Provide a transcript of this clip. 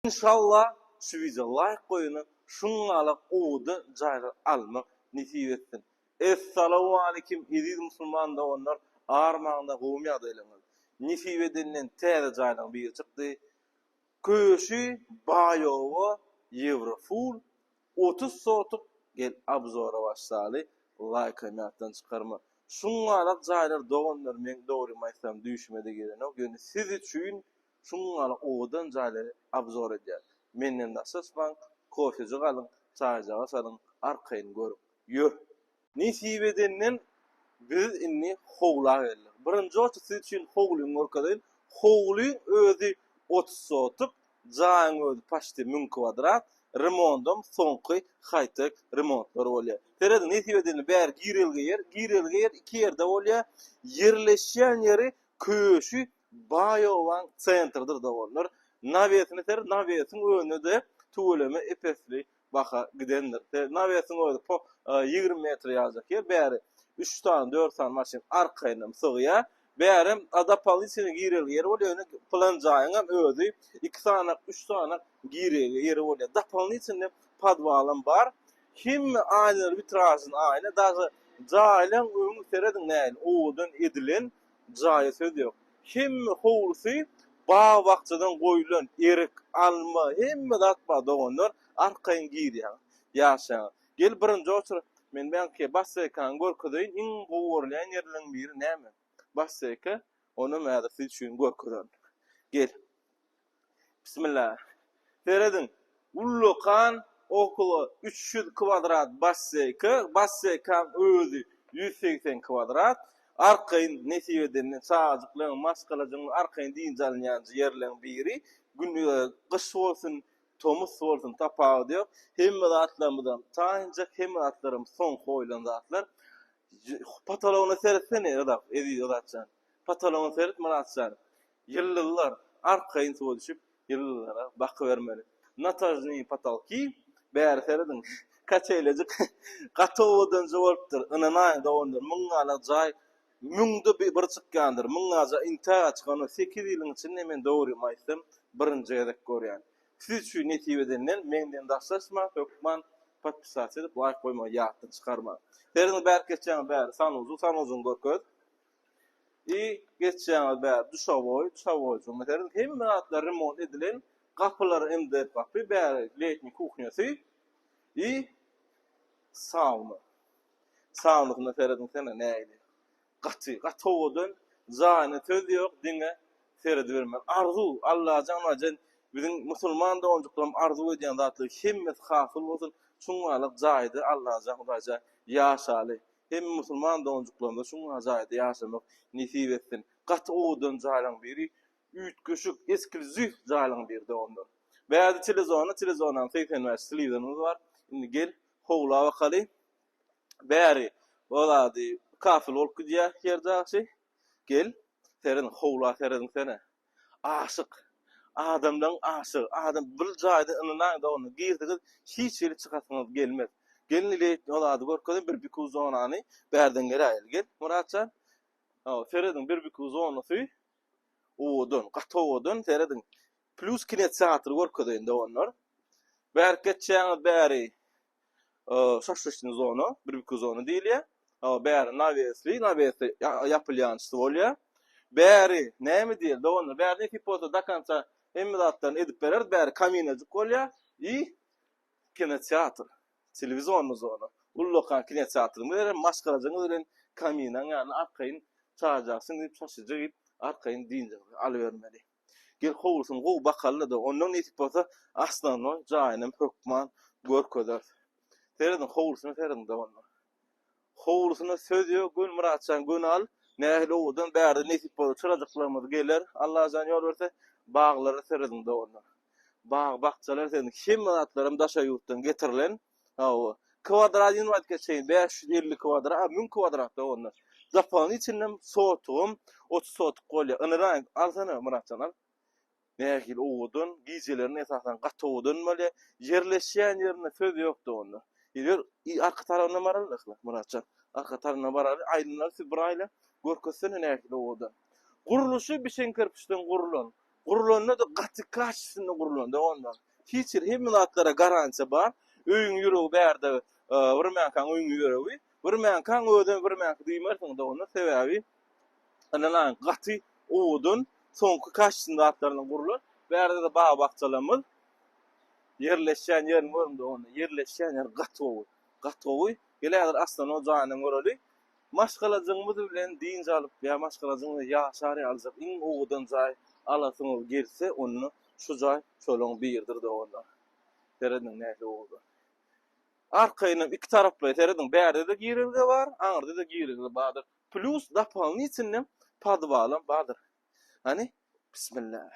Inşallah şu wideo laýk goýuň şuňňalak owadan jaýlar almak nesip etsin. Essalawwaleýkim eziz musulman doganlar armaňda gowumy ýagdaýlaryňyz. Nesip edenden täze jaýlaryň biri çykdy. Köşi Baýowa Ýewro full 30 sotuk gel obzora başlaly laýkam ýatdan çykarma. Şuňňalak jaýlar doganlar meň dogrymy aýtsam düýşümede gelenok ýöne siz üçin Şuň ýaly owadan jaýlary obzor edýär. Menden daşlaşmaň, kofejik alyň, çaýjaga salyň, arkaýyn görüň. Ýör! Nesip edenden biz indi howla geldik. Birinji oçurt siz üçin howlyny görkezeýin. Howlyň özi 30 sotuk, jaýyň özi paçti 1000 kwadrat, remondam soňky haýtek remontlar bolýar. Serediň, nesip edende bäri girelge ýer, girelge ýer iki ýerde bolýar. Ýerleşýän ýeri köşi Baýowaň sentrdir doganlar. Nawesini ser nawesiň önüne-de tüweleme epesli baha gidendir. Ser nawesiň özi po 20 metr ýaljak ýer bäri 3 sany 4 sany maşyn arkaýynam sygýar. Bärem dopolytitelny girelge ýeri bolýar ýöne pylan jaýyňam özi 2 sanak 3 sanak girelge ýeri bolýar. Dopolytitelny podwalam bar. Hemme aýnalar witražny aýna daže jaýlaň öňi serediň nähili owadan edilen Jaýa söz ýok. Hemme howlusy bag-bakjadan goýlan, erik, alma, hemme zat bar doganlar, arkaýyn girýäňiz, ýaşaýaňyz. Gel birinji oçur men bäňki basseýkany görkezeýin, iň gowy görülýän ýerleriň biri näme? Basseýka, onam häzir siz üçin görkezerin. Gel. Bismillah. Serediň, ullakan okolo 300 kwadrat basseýka, basseýkaň özi 180 kwadrat. Arkaýyn nesip edende çagajyklaryň, maşgalajygyň arkaýyn dynç alynýan ýerleň biri. Gün gyş bolsun, tomus bolsun tapawudy ýok. Hemme zatlarymyzam taýynjak, hemme zatlarym soňky goýlan zatlar. Potologyna seretsene, Yzak, eziz Yzatjan. Potologyna seret Myratjan. Ýyldyzlar arkaýyn suwa düşüp, ýyldyzlara bakybermeli. Natažnyý potolki, bäri serediň, kaçeýlejik gaty owadanja bolupdyr. Ynanaýyň doganlar, müňňalak jaý müňde bir çykýandyr. Müňňa jaý intäge çykany sekiz ýylyň içinde men dogrymy aýtsam, birinji gezek görýän. Siz üçin nesip edenden menden daşlaşmaň, hökman podpisasiýa edip laýk goýmagy ýatdan çykarmaň. Serediň bärik geçýäňiz bäri sanuzul, sanuzulyny görkez. I geçýäňiz bäri duşawoý, duşawoýjyň meselem hemme zatlar remont edilen, gapylar MDF gapy, bäri letniý kuhnýasy i sauna. Saunasyna serediňsene nähili. Gaty, gaty owadan, jaýyna söz ýok, diňe seredibermeli. Arzuw, Allajan ajan biziň musulman doganjyklarymyz arzuw edýän zatlary hemmesi hasyl bolsun, şuňňalak jaýda Allajan Hudaýjan ýaşaly. Hemme musulman doganjyklarymyza şuňa jaýda ýaşamak nesip etsin. Gaty owadan jaýlaň biri, üýtgeşik, esklzüw jaýlaň biri doganlar. Bärde telezona, telezonam 85 telewizorymyz bar. Indi gel, howla bakaly. Bäri o zady kafel bolup gidýär ýer jaýy. Gel, serediň, howla serediňsene. Aşyk. Adamlaň aşygy. Adam bir jaýda ynanaýyň doganlar, girseňiz hiç hili çykasyňyz gelmez. Gelin ile o zady görkezin bir biku zonany bärden geläýeli. Gel Myratjan. Hawa, serediň bir biku zonasy owadan, gaty owadan serediň. Plus kinoteatry görkezeýin doganlar. Bärik geçýäňiz bäri şaşlyçny zona, bir-iki zona diýilýär. Bäri nawesli, nawesli ýapylýançysy bolýar. Bäri näme diýeli doganlar, bäri nesip bolsa do konca hemme zatlaryny edip bereris. Bäri kaminajyk bolýar i kinoteatr, telewizionny zona. Ullakan kinoteatrymyz berer, maşgalajygyňyz bilen kaminaň ýanyna arkaýyn çaýjagsyň diýip, şaşlyjyk iýip, arkaýyn dynjyňyzy alybermeli. Gel howlusyny gowy bakalyda ondan nesip bolsa osnownoý jaýynam hökman görkezeris. Serediň howlusyna serediň doganlar. Howlusyna söz ýok göni Myratjan göni al. Nähili owadan bärde nesip bolsa çyrajyklarymyz geler. Allajan ýol berse baglara serediň doganlar. Bag bakjalar serediň hemme zatlaram daşary ýurtdan getirilen. Hawa. Kwadradyny aýdyp geçeýin 550 kwadrat, a 1000 kwadrat doganlar. Japanyň içindem sotugam 30 sotuk bolýar. Ynanaýyň, alsana Myratjan al. Nähili owadan, gijelerine esasan gaty owadan bolýar. Ýerleşýän ýerinde söz ýok doganlar. Ýör, arka tarapyna baraly yhlas Myratjan. Arka tarapyna baraly, aýlanaly siz bir aýla görkezsene nähili owadan. Gurluşy bişen kerpiçden gurulan. Gurlanda-da gaty kaçestwno gurlan doganlar. Hiç ýeri hemme zatlara garantiýa bar. Öýüň ýüregi bärde birmänkaň öýüň ýüregi. Birmänkaň özem birmänki diýmersiň doganlar. Sebäbi ynanaýyň gaty owadan soňky kaçestwno zatlardan gurlan. Bärde-de bag-bakjalarymyz. Ýerleşýän ýerini görüň doganlar. Ýerleşýän ýeri gaty gowy. Gaty gowy. Gel häzir Aslanow jaýynam göreli. Maşgalajygymyz bilen dynç alyp ýa maşgalajygyň bilen ýaşar ýalyjak iň owadan jaý alasyňyz gelse onda şu jaý şolaň biridir doganlar. Serediň nähili owadan. Arkaýynam ikitaraplaýyn serediň bärde-de girelge bar, aňyrda-da girelge bardyr. Plýus dopolnitelnyý podwalam bardyr. Hany bismillah.